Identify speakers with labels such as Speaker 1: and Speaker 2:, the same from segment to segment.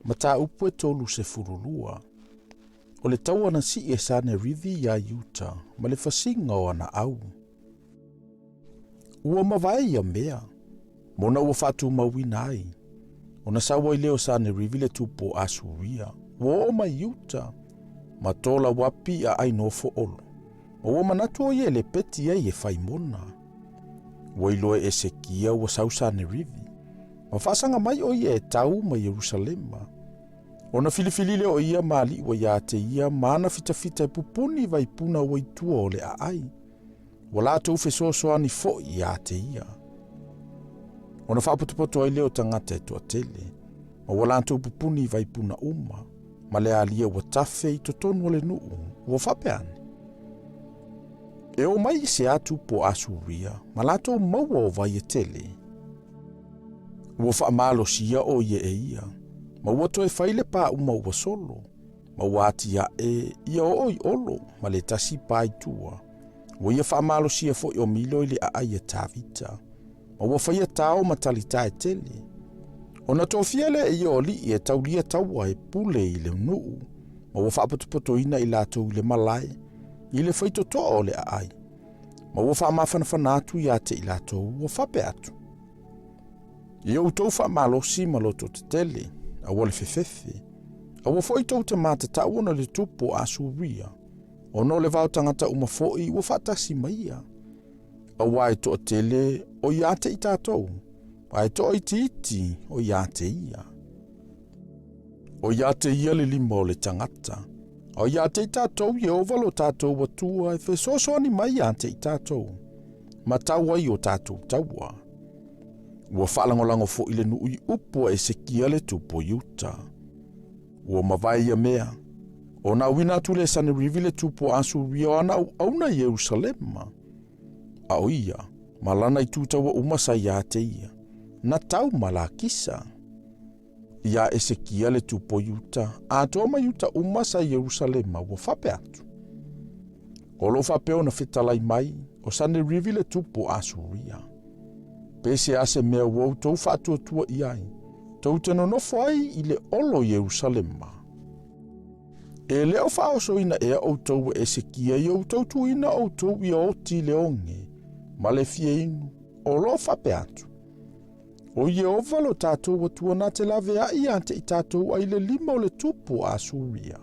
Speaker 1: Mataupu e 32. O le taua na sii e Sanerivi iā Iuta ma le fasiga o ana au. Ua mavae ia mea, ma ona ua faatumauina ai, ona sau ai lea o Sanerivi le tupu o Asuria, ua oo mai i uta, ma tolauapi i aai nofo olo, ma ua manatu o ia e lepeti ai e fai mona. Ua iloa e Esekia ua sau Sanerivi, ma faasaga mai o ia e tau ma Ierusalema. Ona filifili lea o ia ma alii ua iā te ia ma ana fitafita e pupuni vaipuna ua i tua o le aai. Ua latou fesoasoani foi iā te ia. Ona faapotopoto ai lea o tagata e toatele, ma ua latou pupuni i vaipuna uma, ma le alia ua tafe i totonu o le nuu, ua faapea ane, E o mai i se atu po o Asuria, ma latou maua o vai e tele. Ua faamalosia o ia e ia, ma ua toe fai le pā uma ua solo, ma ua atiae ia oo i Olo ma le tasi pā i tua. Ua ia faamalosia foi o Milo i le aai a Tavita, ma ua faia tao ma talita e tele. Ona tofia lea e ia o alii e taulia taua e pule i le nuu, ma ua faapotopotoina i latou i le malae, i le faitotoa o le aai, ma ua faamafanafana atu ia te i latou, ua faapea atu, Ia outou faamalosi ma loto tetele, aua le fefefe, aua foi tou te matatau ona le tupu o Asuria, ona o le vao tagata uma foi ua faatasi ma ia. Aua e toatele o ia te i tatou, a e toaitiiti o ia te ia. O ia te ia le lima o le tagata, a o ia te i tatou Ieova lo tatou Atua e fesoasoani mai ia te i tatou, ma tau ai o tatou taua. Ua faalagolago foi le nuu i upu a Esekia le tupu o Iuta. Ua mavae ia mea, ona auina atu lea e Sanerivi le tupu o Asuria o ana auauna i Ierusalema. A o ia, ma lana itu taua uma sa iā te ia, na tau ma Lakisa. Iā Esekia le tupu o Iuta, atoa ma Iuta uma sa i Ierusalema ua faapea atu. O lo o faapea ona fetalai mai, o Sanerivi le tupu o Asuria. Pe se a se mea ua outou faatuatua i ai, tou te nonofo ai i le olo i Ierusalema. E le o faaosoina ea outou e Esekia i outou tuuina outou ia oti i le oge ma le fia inu, o lo o faapea atu, O Ieova lo tatou Atua na te laveai iā te i tatou ai le lima o le tupu o Asuria.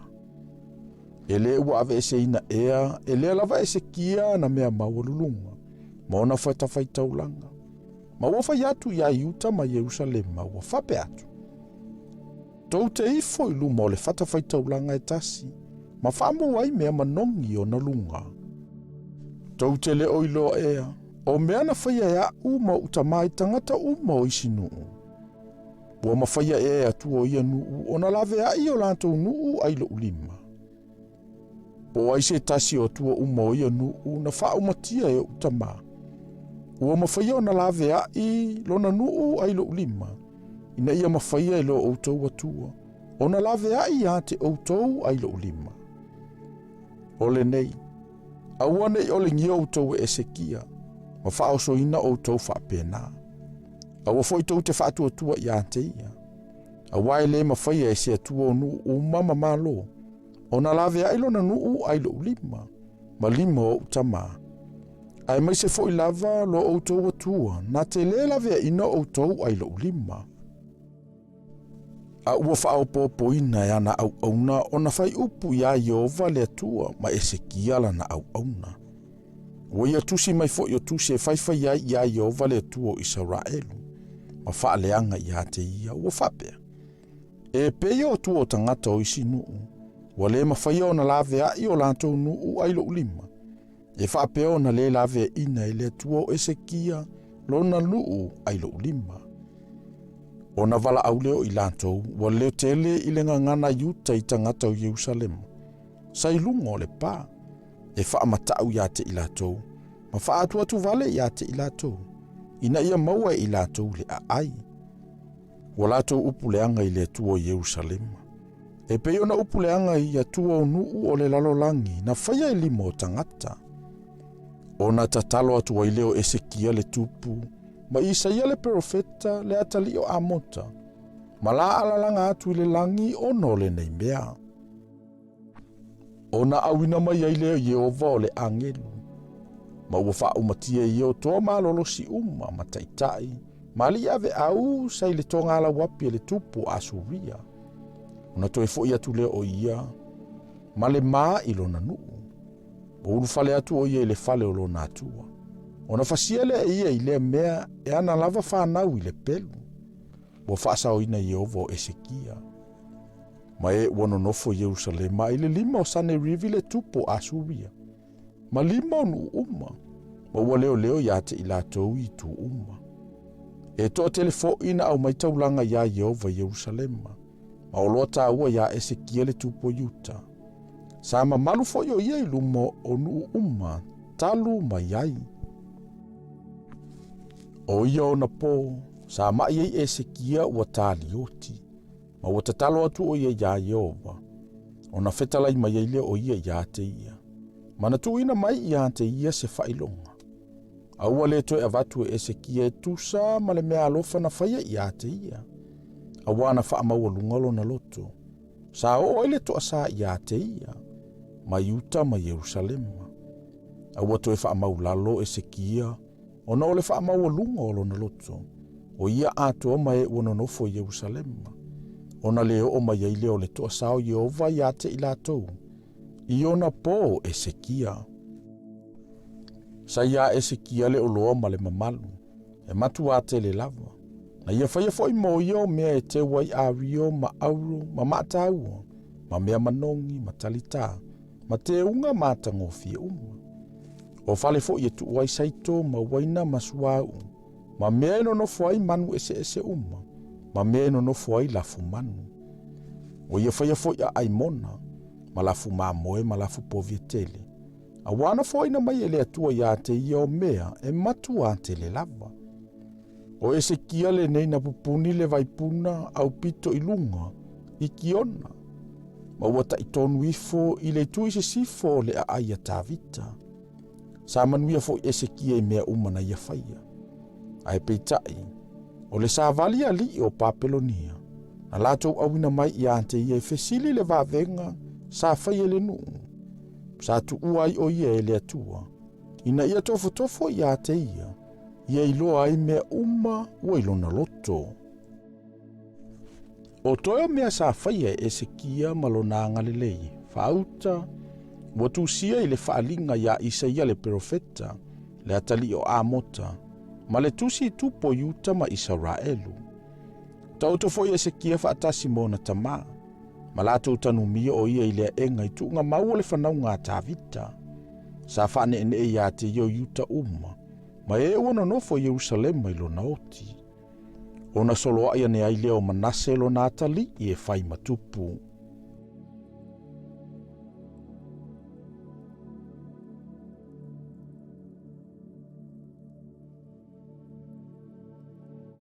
Speaker 1: E lē ua aveeseina ea e lea lava Esekia ana mea maualuluga ma ona fatafaitaulaga, ma ua fai atu iā Iuta ma Ierusalema, ua faapea atu, Tou te ifo i luma o le fatafaitaulaga e tasi, ma faamu ai mea manogi i ona luga. Tou te le o iloa ea, o mea na faia e aʻu ma oʻu tama i tagata uma o isi nuu. Ua mafaia ea e Atua o ia nuu ona laveai o latou nuu ai loʻu lima. Po o ai se tasi o atua uma o ia nuu na faaumatia e oʻu tama. Ua mafaia ona laveai lona nuu ai loʻu lima, ina ia mafaia e lo outou Atua ona laveai iā te outou ai loʻu lima. O lenei, aua ne i olegia outou e Esekia, ma faaosoina outou faapena. Aua foi tou te faatuatua iā te ia. Aua e lē mafaia e se Atua o nuu uma ma malo, ona laveai lona nuu ai loʻu lima, ma lima o oʻu tama. Aemaise foi lava lo outou Atua, na te lē laveaina outou ai loʻu lima. A ua faaopoopoina e ana auauna ona fai upu iā Ieova le Atua ma Esekia lana auauna. Ua ia tusi mai foi o tusi e faifai ai iā Ieova le Atua o Isaraelu, ma faaleaga iā te ia, ua faapea, E pei o Atua o tagata o isi nuu, ua lē mafaia ona laveai o latou nuu ai loʻu lima, e faapea ona lē laveaina e le Atua o Esekia lona nuu ai loʻu lima. Ona valaau lea o i latou, ua leo tele i le gagana i uta i tagata o Ierusalema, sa i luga o le pā, e faamatau iā te i latou, ma faaatuatu vale iā te i latou, ina ia maua e i latou le aai. Ua latou upu leaga i le Atua o Ierusalema. E pei ona upu leaga i Atua o nuu o le lalolagi na faia e lima o tagata. Ona tatalo atu ai lea o Esekia le tupu, ma Isaia le perofeta le atalii o Amota. ma la alalaga atu i le lagi ona o lenei mea. Ona auina mai ai lea o Ieova o le agelu, ma ua faaumatia ia o toa malolosi uma ma taitai, ma alii aveau sa i le togalauapi e le tupu o Asuria. Ona toe foi atu lea o ia ma le ma i lona nuu. Ua ulufale atu o ia i le fale o lona atua. Ona fasia lea e ia i lea mea e ana lava fanau i le pelu. Ua faasaoina Ieova o Esekia. Ma e ua nonofo i Ierusalema i le lima o Sanerivi le tupu o Asuria, ma lima o nuu uma, ma ua leoleo ia te i latou i itu uma. E toatele foʻi na aumai taulaga iā Ieova i Ierusalema, ma oloa taua iā Esekia le tupu o Iuta. Sa mamalu foʻi o ia i luma o nuu uma talu mai ai. O ia ona pō, sa maʻi ai Esekia ua talioti, ma ua tatalo atu o ia iā Ieova, ona fetalai mai ai lea o ia iā te ia, ma na tuuina mai iā te ia se faailoga. A ua le toe avatu e Esekia e tusa ma le mea alofa na faia iā te ia, auā na faamaualuga lona loto, sa oo ai le toasā iā te ia, mai Iuta ma Ierusalema. A ua toe faamaulalo Esekia, ona o le faamaualuga o lona loto, o ia atoa ma e ua nonofo i Ierusalema, ona le oo mai ai lea o le toasā o Ieova iā te i latou, i ona pō o Esekia. Sa iā Esekia le oloa ma le mamalu, e matuā tele lava. Na ia faia foʻi mo ia o mea e teu ai ario ma auro ma maataua, ma mea manogi ma talitā, ma teuga matagofie uma. O fale foʻi e tuu ai saito ma uaina ma suauu, ma mea e nonofo ai manu eseese uma, ma mea e nonofo ai lafu manu. O ia faia foʻi aai mona, ma lafu mamoe ma lafu povi e tele. Auā na foaina mai e le Atua iā te ia o mea e matuā tele lava. O Esekia lenei na pupuni le vaipuna aupito i luga i Kiona, ma ua taʻitonu ifo i le itu i sisifo o le aʻai a Tavita. Sa manuia foʻi Esekia i mea uma na ia faia. Ae peitai, o le savali alii o Papelonia, na latou auina mai iā te ia e fesili le vavega sa faia i le nuu, sa tuua ai o ia e le Atua, ina ia tofotofo iā te ia, ia iloa ai mea uma ua i lona loto. O toe o mea sa faia e Esekia ma lona agalelei, faauta, ua tusia i le faaliga iā Isaia le perofeta, le atalii o Amota, ma le tusi i tupu o Iuta ma Isaraelu. Taoto foi Esekia faatasi ma ona tamā, ma latou tanumia o ia i le aega i tuuga mau o le fanauga a Tavita. Sa faaneenee iā te ia o Iuta uma, ma e ua nonofo i Ierusalema i lona oti. Ona soloai ane ai lea o Manase lona atalii e fai ma tupu.